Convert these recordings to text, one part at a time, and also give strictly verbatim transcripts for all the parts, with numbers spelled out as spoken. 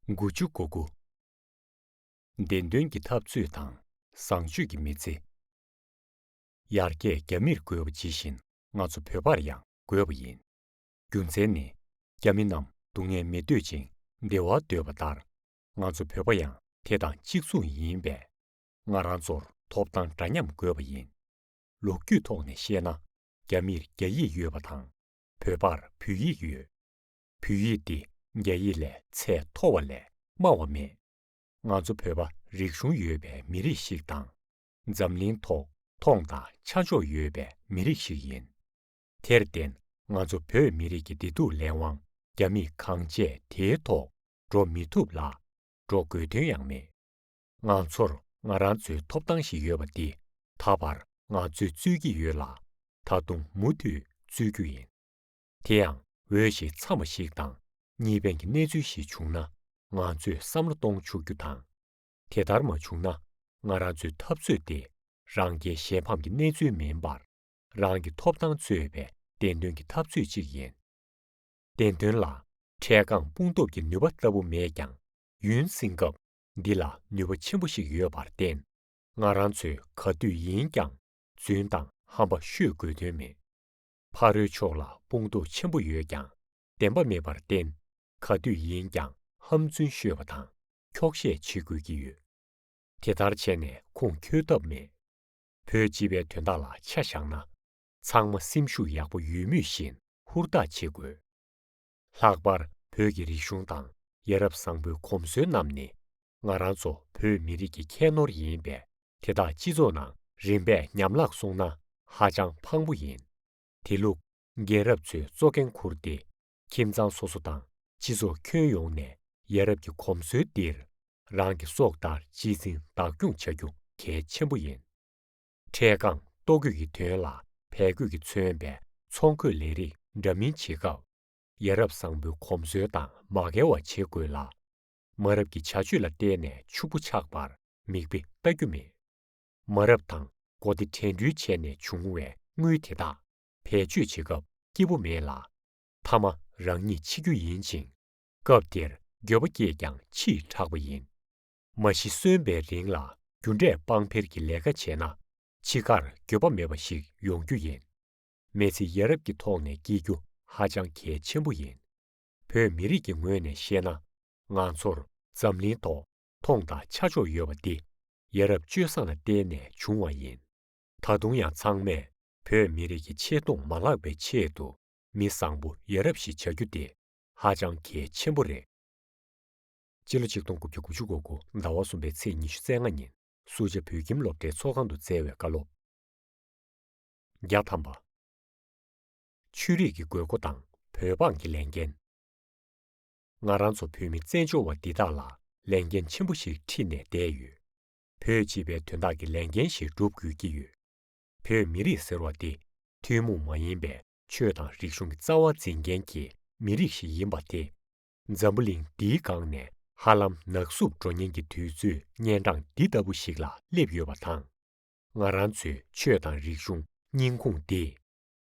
དགུ་བཅུ་གོ་དགུ། བདེན་དོན་གྱི་འཐབ་རྩོད་དང་བཟང་སྤྱོད་ཀྱི་མི་ཚེ། ཡར་རྒྱས་རྒྱ་མིར་དགོས་པ་ཇི་བཞིན་ང་ཚོ་བོད་པར་ཡང་དགོས་པ་ཡིན། རྒྱུ་མཚན་ནི། རྒྱ་མི་རྣམས་སྡུག་བསྔལ་མི་འདོད་ཅིང་བདེ་བ་འདོད་པ་ལྟར། ང་ཚོ་བོད་པ་ཡང་དེ་དང་གཅིག་མཚུངས་ཡིན་པས། ང་རང་ཚོར་ཐོབ་ཐང་འདྲ་མཉམ་དགོས་པ་ཡིན། ལོ་རྒྱུས་ཐོག་ནས་བཤད་ན། རྒྱ་མིར་རྒྱ་ཡིག་ཡོད་པ་དང་། བོད་པར་བོད་ཡིག་ཡོད། བོད་ཡིག་འདི་རྒྱ་ཡིག་ལས་ཚད་མཐོ་བ་ལས་དམའ་བ་མེད། ང་ཚོ་བོད་པ་རིག་གཞུང་ཡོད་པའི་མི་རིགས་ཤིག་དང་། འཛམ་གླིང་ཐོག་མཐོང་དང་ཆ་འཇོག་ཡོད་པའི་མི་རིགས་ཤིག་ཡིན། དེར་བརྟེན་ང་ཚོ་བོད་མི་རིགས་ཀྱི་བདེ་སྡུག་ལས་དབང་རྒྱ་མིས་གང་བྱས་དེའི་ཐོག་འགྲོ་མི་ཐུབ་ལ། འགྲོ་དགོས་དོན་ཡང་མེད། ང་ཚོར་ང་རང་ཚོའི་ཐོབ་ཐང་ཞིག་ཡོད་པ་འདི་ད་བར་ང་ཚོས་རྩོད་ཀྱི་ཡོད་ལ། ད་དུང་མུ་མཐུད་རྩོད་རྒྱུ་ཡིན། དེ་ཡང་འོས་ཤིང་འཚམས་པ་ཞིག་དང་གཉིས་ཕན་གྱི་གནས་ཚུལ་ཞིག་བྱུང་ན། ང་ཚོས་བསམ་བློ་གཏོང་ཆོག་རྒྱུ་དང་། དེ་ལྟར་མ་བྱུང་ན། ང་རང་ཚོའི་འཐབ་རྩོད་དེ་རང་རྒྱལ་གཞན་ཕམ་གྱི་གནས་ཚུལ་མིན་པར། རང་གི་ཐོབ་ཐང་རྩོད་པའི་བདེན་དོན་གྱི་འཐབ་རྩོད་ཅིག་ཡིན། བདེན་དོན་ལ་འཕྲལ་སྒང་དཔུང་སྟོབས་ཀྱི་ནུས་པ་ལྟ་བུ་མེད་ཀྱང་། ཡུན་བསྲིང་སྐབས་འདི་ལ་ནུས་པ་ཆེན་པོ་ཞིག་ཡོད་པར་བརྟེན། ང་རང་ཚོས་ག་དུས་ཡིན་ཀྱང་རྫུན་དང་ཧམ་པ་ཤོད་དགོས་དོན་མེད། ཕ་རོལ་ཕྱོགས་ལ་དཔུང་སྟོབས་ཆེན་པོ་ཡོད་ཀྱང་བདེན་པ་མེད་པར་བརྟེན། ག་དུས་ཡིན་ཀྱང་ཧམ་རྫུན་ཤོད་པ་དང་འཁྱོག་བཤད་བྱེད་དགོས་ཀྱི་ཡོད། དེ་ལྟར་བྱས་ནས་ཁུངས་འཁྱོལ་ཐབས་མེད། བོད་སྤྱི་པའི་དོན་དག་ལ་ཆ་བཞག་ན། ཚང་མ་སེམས་ཤུགས་ཡག་པོ་ཡོད་མུས་བཞིན་ཧུར་ཐག་བྱེད་དགོས། ལྷག་པར་བོད་ཀྱི་རིག་གཞུང་དང་ཡ་རབས་བཟང་པོའི་གོམས་སྲོལ་རྣམས་ནི། ང་རང་ཚོ་བོད་མི་རིགས་ཀྱི་ཁྱད་ནོར་ཡིན་པས། དེ་དག་སྤྱི་ཚོགས་ནང་རིམ་པས་ཉམས་བརླག་སོང་ན་ཧ་ཅང་ཕངས་པོ་ཡིན། དེ་ལུགས་རྒན་རབས་ཚོས་གཙོ་འགན་འཁུར་ཏེ། ཁྱིམ་ཚང་སོ་སོ་དང་སྤྱི་ཚོགས་ཁྱོན་ཡོངས་ནས་ཡ་རབས་ཀྱི་གོམས་སྲོལ་འདིར་རང་གི་སྲོག་ལྟར་གཅེས་འཛིན་བདག་སྐྱོང་བྱ་རྒྱུ་གལ་ཆེན་པོ་ཡིན། འཕྲལ་སྒང་ལྟོ་གོས་ཀྱི་དོན་ལ་བལ་གོས་ཀྱིས་མཚོན་པའི་ཚོང་གོས་ལས་རིགས་འདྲ་མིན་བྱེད་སྐབས། ཡ་རབས་བཟང་པོའི་གོམས་སྲོལ་དང་མ་འགལ་བ་བྱེད་དགོས་ལ། མ་རབས་ཀྱི་བྱ་སྤྱོད་ལ་བརྟེན་ནས་ཕྱུག་པོ་ཆགས་པར་མིག་དཔེ་ལྟ་རྒྱུ་མེད། མ་རབས་དང་མགོ་བདེ་བྲན་འགྲུལ་བྱས་ནས་བྱུང་བའི་དངུལ་དེ་དག་བེད་སྤྱོད་བྱེད་སྐབས་སྐྱིད་པོ་མེད་ལ། མཐའ་མ་རང་ཉིད་འཆི་རྒྱུ་ཡིན་ཅིང་། སྐབས་དེར་འགྱོད་པ་སྐྱེས་ཀྱང་ཕྱིས་དྲག་པ་ཡིན། མ་ཤི་གསོན་པའི་རིང་ལ་རྒྱུ་འབྲས་དཔང་འཕེར་གྱི་ལས་ཀ་བྱས་ན། འཆི་ཁར་འགྱོད་པ་མེད་པ་ཞིག་ཡོང་རྒྱུ་ཡིན། མི་ཚེ་ཡ་རབས་ཀྱི་ཐོག་ནས་སྐྱེལ་རྒྱུ་ཧ་ཅང་གལ་ཆེན་པོ་ཡིན། བོད་མི་རིགས་ཀྱི་ངོས་ནས་བཤད་ན། ང་ཚོར་འཛམ་གླིང་ཐོག་མཐོང་དང་ཆ་འཇོག་ཡོད་པ་འདི་ཡ་རབས་སྤྱོད་བཟང་ལ་བརྟེན་ནས་བྱུང་བ་ཡིན། ད་དུང་ཡང་ཚང་མས་བོད་མི་རིགས་ཀྱི་ཆེ་མཐོང་མ་བརླག་པའི་ཆེད་དུ་མི་བཟང་པོ་ཡ་རབས་ཤིག་བྱ་རྒྱུ་དེ་ཧ་ཅང་གལ་ཆེན་པོ་རེད། སྤྱི་ལོ་ཆིག་སྟོང་དགུ་བརྒྱ་དགུ་བཅུ་གོ་དགུ་ཟླ་བ་གསུམ་པའི་ཚེས་ཉི་ཤུ་རྩ་ལྔ་ཉིན་སུ་ཇཱ་བོད་ཁྱིམ་སློབ་གྲྭའི་ཚོགས་ཁང་དུ་བསྩལ་བའི་བཀའ་སློབ། བརྒྱ་ཐམ་པ། ཆོས་རིག་གི་དགོས་མཁོ་དང་བོད་འབངས་ཀྱི་ལས་འགན། ང་རང་ཚོ་བོད་མི་བཙན་བྱོལ་བ་འདི་དག་ལ་ལས་འགན་ཆེན་པོ་ཞིག་ཁྲིད་ནས་བསྡད་ཡོད། བོད་སྤྱི་པའི་དོན་དག་གི་ལས་འགན་ཞིག་སྒྲུབ་དགོས་ཀྱི་ཡོད། བོད་མི་རིགས་ཟེར་བ་དེ་ཐུན་མོང་མ་ཡིན་པའི་ཆོས་དང་རིག་གཞུང་གི་རྩ་བ་འཛིན་མཁན་གྱི་མི་རིགས་ཤིག་ཡིན་པ་དེ། འཛམ་བུ་གླིང་འདིའི་སྒང་ནས་ཧ་ལམ་ནག་བསུབ་འགྲོ་ཉེན་གྱི་དུས་ཚོད་གཉན་འཕྲང་འདི་ལྟ་བུ་ཞིག་ལ་སླེབས་ཡོད་པ་དང་། ང་རང་ཚོའི་ཆོས་དང་རིག་གཞུང་སྙིང་ཁུང་འདིས་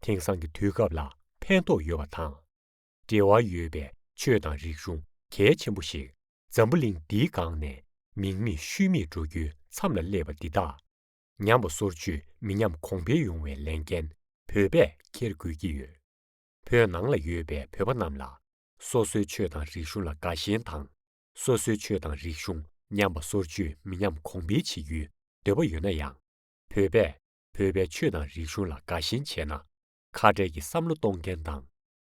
དེང་སང་གི་དུས་སྐབས་ལ་ཕན་ཐོགས་ཡོད་པ་དང་། འབྲེལ་བ་ཡོད་པའི་ཆོས་དང་རིག་གཞུང་གལ་ཆེན་པོ་ཞིག་འཛམ་བུ་གླིང་འདིའི་སྒང་ནས་མིང་མེད་ཤུལ་མེད་འགྲོ་རྒྱུའི་མཚམས་ལ་སླེབས་པ་འདི་དག་ཉམས་པ་སོར་ཆུད་མི་ཉམས་གོང་འཕེལ་ཡོང་བའི་ལས་འགན་བོད་པས་འཁྱེར་དགོས་ཀྱི་ཡོད། བོད་ནང་ལ་ཡོད་པའི་བོད་པ་རྣམས་ལ་སོ་སོའི་ཆོས་དང་རིག་གཞུང་ལ་དགའ་ཞེན་དང་། སོ་སོའི་ཆོས་དང་རིག་གཞུང་ཉམས་པ་སོར་ཆུད་མི་ཉམས་གོང་འཕེལ་བྱེད་རྒྱུའི་འདོད་པ་ཡོད་ན་ཡང་། བོད་པས་བོད་པའི་ཆོས་དང་རིག་གཞུང་ལ་དགའ་ཞེན་བྱས་ན། ཁ་བྲལ་གྱི་བསམ་བློ་གཏོང་མཁན་དང་།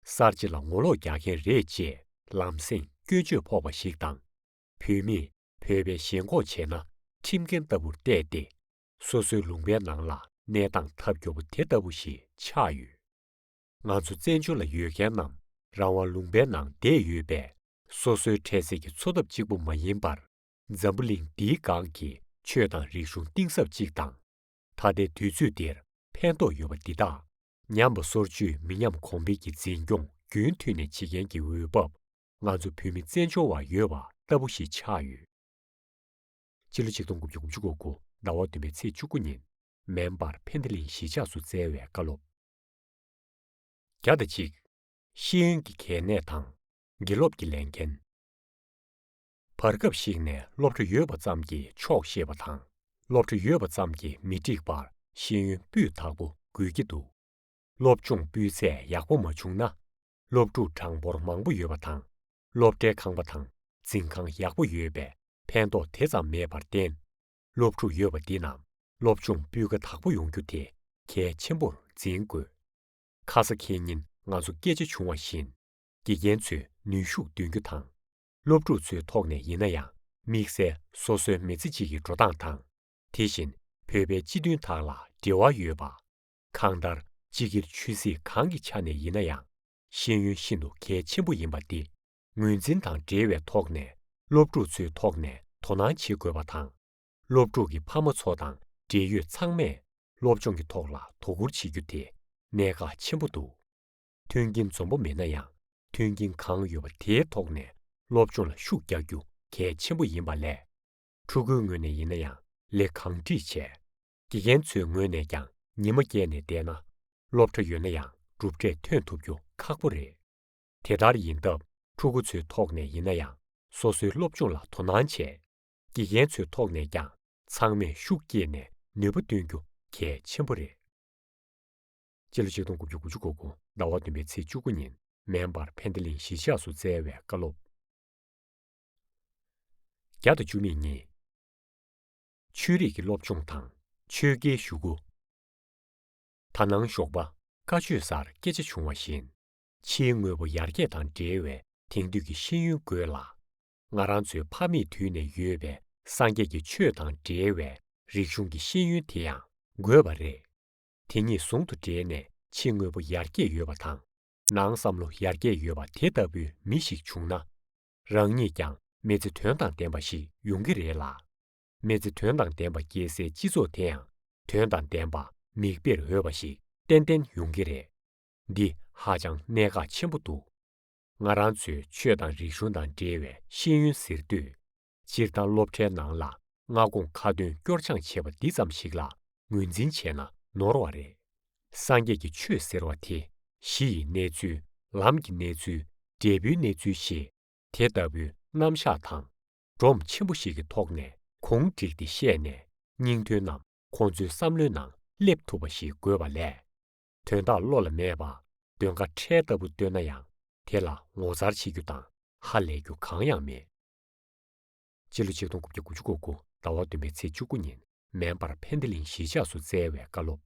གསར་བརྗེ་ལ་ངོ་ལོག་རྒྱག་མཁན་རེད་ཅེས་ལམ་སེང་སྐྱོན་བརྗོད་ཕོག་པ་ཞིག་དང་། བོད་མིས་བོད་པའི་ཞེན་ཁོག་བྱས་ན་ཁྲིམས་འགལ་ལྟ་བུར་བལྟས་ཏེ། སོ་སོའི་ལུང་པའི་ནང་ལ་གནས་སྟངས་ཐབས་སྐྱོ་པོ་དེ་ལྟ་བུ་ཞིག་ཆགས་ཡོད། ང་ཚོ་བཙན་བྱོལ་ལ་ཡོད་མཁན་རྣམས་རང་དབང་ལུང་པའི་ནང་བསྡད་ཡོད་པས། སོ་སོའི་འཕྲལ་སེལ་གྱི་འཚོ་ཐབས་གཅིག་པུ་མ་ཡིན་པར། འཛམ་བུ་གླིང་འདིའི་སྒང་གི་ཆོས་དང་རིག་གཞུང་གཏིང་ཟབ་གཅིག་དང་། ད་ལྟའི་དུས་ཚོད་འདིར་ཕན་ཐོགས་ཡོད་པ་འདི་དག་ཉམས་པ་སོར་ཆུད་མི་ཉམས་གོང་འཕེལ་གྱི་འཛིན་སྐྱོང་རྒྱུན་མཐུད་ནས་བྱེད་མཁན་གྱི་འོས་བབ་ང་ཚོ་བོད་མི་བཙན་བྱོལ་བ་ཡོད་པ་ལྟ་བུ་ཞིག་ཆགས་ཡོད། སྤྱི་ལོ་ཆིག་སྟོང་དགུ་བརྒྱ་དགུ་བཅུ་གོ་དགུ་ཟླ་བ་བདུན་པའི་ཚེས་བཅུ་དགུ་ཉིན་མེ་འབར་ཕན་བདེ་གླིང་གཞིས་ཆགས་སུ་བསྩལ་བའི་བཀའ་སློབ། བརྒྱ་དང་གཅིག་ཤེས་ཡོན་གྱི་གལ་གནད་དང་དགེ་སློབ་ཀྱི་ལས་འགན། བར་སྐབས་ཤིག་ནས་སློབ་གྲྭ་ཡོད་པ་ཙམ་གྱིས་ཆོག་ཤེས་པ་དང་། སློབ་གྲྭ་ཡོད་པ་ཙམ་གྱིས་མི་འགྲིག་པར་ཤེས་ཡོན་སྤུས་དག་པོ་དགོས་ཀྱི་འདུག་སློབ་སྦྱོང་སྤུས་ཚད་ཡག་པོ་མ་བྱུང་ན། སློབ་ཕྲུག་གྲངས་འབོར་མང་པོ་ཡོད་པ་དང་། སློབ་གྲྭའི་ཁང་པ་དང་འཛིན་ཁང་ཡག་པོ་ཡོད་པས་ཕན་ཐོགས་དེ་ཙམ་མེད་པར་བརྟེན། སློབ་ཕྲུག་ཡོད་པ་འདི་རྣམས་སློབ་སྦྱོང་སྤུས་ཀ་དག་པོ་ཡོང་རྒྱུ་དེ་གལ་ཆེན་པོར་འཛིན་དགོས། ཁ་ས་ཁེ་ཉིན་ང་ཚོ་སྐད་ཆ་བྱུང་བ་བཞིན། དགེ་རྒན་ཚོས་ནུས་ཤུགས་འདོན་རྒྱུ་དང་། སློབ་ཕྲུག་ཚོའི་ཐོག་ནས་ཡིན་ན་ཡང་། དམིགས་བསལ་སོ་སོའི་མི་ཚེ་གཅིག་གི་འགྲོ་སྟངས་དང་། དེ་བཞིན་བོད་པའི་སྤྱི་མཐུན་དག་ལ་འབྲེལ་བ་ཡོད་པ། གང་ལྟར་སྤྱི་སྒེར་ཆོས་སྲིད་གང་གི་ཆ་ནས་ཡིན་ན་ཡང་། ཤེས་ཡོན་ཤིན་ཏུ་གལ་ཆེན་པོ་ཡིན་པ་འདི་ངོས་འཛིན་དང་འབྲེལ་བའི་ཐོག་ནས་སློབ་ཕྲུག་ཚོའི་ཐོག་ནས་དོ་སྣང་བྱེད་དགོས་པ་དང་། སློབ་ཕྲུག་གི་ཕ་མ་ཚོ་དང་འབྲེལ་ཡོད་ཚང་མས་སློབ་སྦྱོང་གི་ཐོག་ལ་དོ་ཁུར་བྱེད་རྒྱུ་དེ་གནད་འགག་ཆེན་པོ་འདུག་མཐུན་རྐྱེན་འཛོམས་པོ་མེད་ན་ཡང་། མཐུན་རྐྱེན་གང་ཡོད་པ་དེའི་ཐོག་ནས་སློབ་སྦྱོང་ལ་ཤུགས་རྒྱག་རྒྱུ་གལ་ཆེན་པོ་ཡིན་པ་ལས། ཕྲུ་གུའི་ངོས་ནས་ཡིན་ན་ཡང་ལས་གང་སྒྲིག་བྱས། དགེ་རྒན་ཚོའི་ངོས་ནས་ཀྱང་ཉི་མ་བསྐྱལ་ནས་བསྡད་ན། སློབ་གྲྭ་ཡོད་ན་ཡང་གྲུབ་འབྲས་ཐོན་ཐུབ་རྒྱུ་ཁག་པོ་རེད། དེ་ལྟར་ཡིན་སྟབས། ཕྲུ་གུ་ཚོའི་ཐོག་ནས་ཡིན་ན་ཡང་སོ་སོའི་སློབ་སྦྱོང་ལ་དོ་སྣང་བྱས། དགེ་རྒན་ཚོའི་ཐོག་ནས་ཀྱང་ཚང་མས་ཤུགས་བསྐྱེད་ནས་ནུས་པ་བཏོན་རྒྱུ་གལ་ཆེན་པོ་རེད། སྤྱི་ལོ་ཆིག་སྟོང་དགུ་བརྒྱ་དགུ་བཅུ་གོ་དགུ་ཟླ་བ་བདུན་པའི་ཚེས་བཅུ་དགུ་ཉིན་མོན་པར་ཕན་བདེ་གླིང་གཞིས་ཆགས་སུ་བསྩལ་བའི་བཀའ་སློབ། བརྒྱ་དང་བཅུ་མེད་གཉིས། ཆོས་རིག་གི་སློབ་སྦྱོང་དང་ཆོས་དགེའི་ཞུ་སྒོ། ད་ནངས་ཞོགས་པ་བཀའ་ཆོས་སར་སྐད་ཆ་བྱུང་བ་བཞིན། ཕྱིའི་དངོས་པོ་ཡར་རྒྱས་དང་འབྲེལ་བའི་དེང་དུས་ཀྱི་ཤེས་ཡོན་དགོས་ལ། ང་རང་ཚོའི་ཕ་མེས་དུས་ནས་ཡོད་པའི་སངས་རྒྱས་ཀྱི་ཆོས་དང་འབྲེལ་བའི་རིག་གཞུང་གི་ཤེས་ཡོན་དེ་ཡང་དགོས་པ་རེད། དེ་གཉིས་ཟུང་དུ་འབྲེལ་ནས་ཕྱི་དངོས་པོ་ཡར་རྒྱས་ཡོད་པ་དང་། ནང་བསམ་བློ་ཡར་རྒྱས་ཡོད་པ་དེ་ལྟ་བུའི་མི་ཞིག་བྱུང་ན། རང་ཉིད་ཀྱང་མི་ཚེ་དོན་དང་ལྡན་པ་ཞིག་ཡོང་གི་རེད་ལ། མི་ཚེ་དོན་དང་ལྡན་པ་སྐྱེལ་སའི་སྤྱི་ཚོགས་དེ་ཡང་དོན་དང་ལྡན་པ་མིག་དཔེར་འོས་པ་ཞིག་ཏན་ཏན་ཡོང་གི་རེད། འདི་ཧ་ཅང་གནད་འགག་ཆེན་པོ་འདུག་ང་རང་ཚོའི་ཆོས་དང་རིག་གཞུང་དང་འབྲེལ་བའི་ཤེས་ཡོན་ཟེར་དུས། སྤྱིར་བཏང་སློབ་གྲྭའི་ནང་ལ་སྔ་དགོང་ཁ་འདོན་སྐྱོར་སྦྱང་བྱེད་པ་འདི་ཙམ་ཞིག་ལ་ངོས་འཛིན་བྱས་ན་ནོར་བ་རེད། སངས་རྒྱས་ཀྱི་ཆོས་ཟེར་བ་དེ་གཞི་ཡི་གནས་ཚུལ། ལམ་གྱི་གནས་ཚུལ། འབྲས་བུའི་གནས་ཚུལ་ཞེས་དེ་ལྟ་བུའི་རྣམ་གཞག་དང་སྒྲོམ་ཆེན་པོ་ཞིག་གི་ཐོག་ནས་གུང་བསྒྲིགས་ཏེ་བཤད་ནས། སྙིང་དོན་རྣམས་ཁོང་ཚོའི་བསམ་བློའི་ནང་སླེབས་ཐུབ་པ་ཞིག་དགོས་པ་ལས། དོན་དག་བློ་ལ་མེད་པ། མདོན་ཁ་ཁྲལ་ལྟ་བུ་བཏོན་ན་ཡང་དེ་ལ་ངོ་མཚར་བྱེད་རྒྱུ་དང་ཧ་ལས་རྒྱུ་གང་ཡང་མེད། སྤྱི་ལོ་ཆིག་སྟོང་དགུ་བརྒྱ་དགུ་བཅུ་གོ་དགུ་ཟླ་བ་བདུན་པའི་ཚེས་བཅུ་དགུ་ཉིན་མོན་པར་ཕན་བདེ་གླིང་གཞིས་ཆགས་སུ་བསྩལ་བའི་བཀའ་སློབ།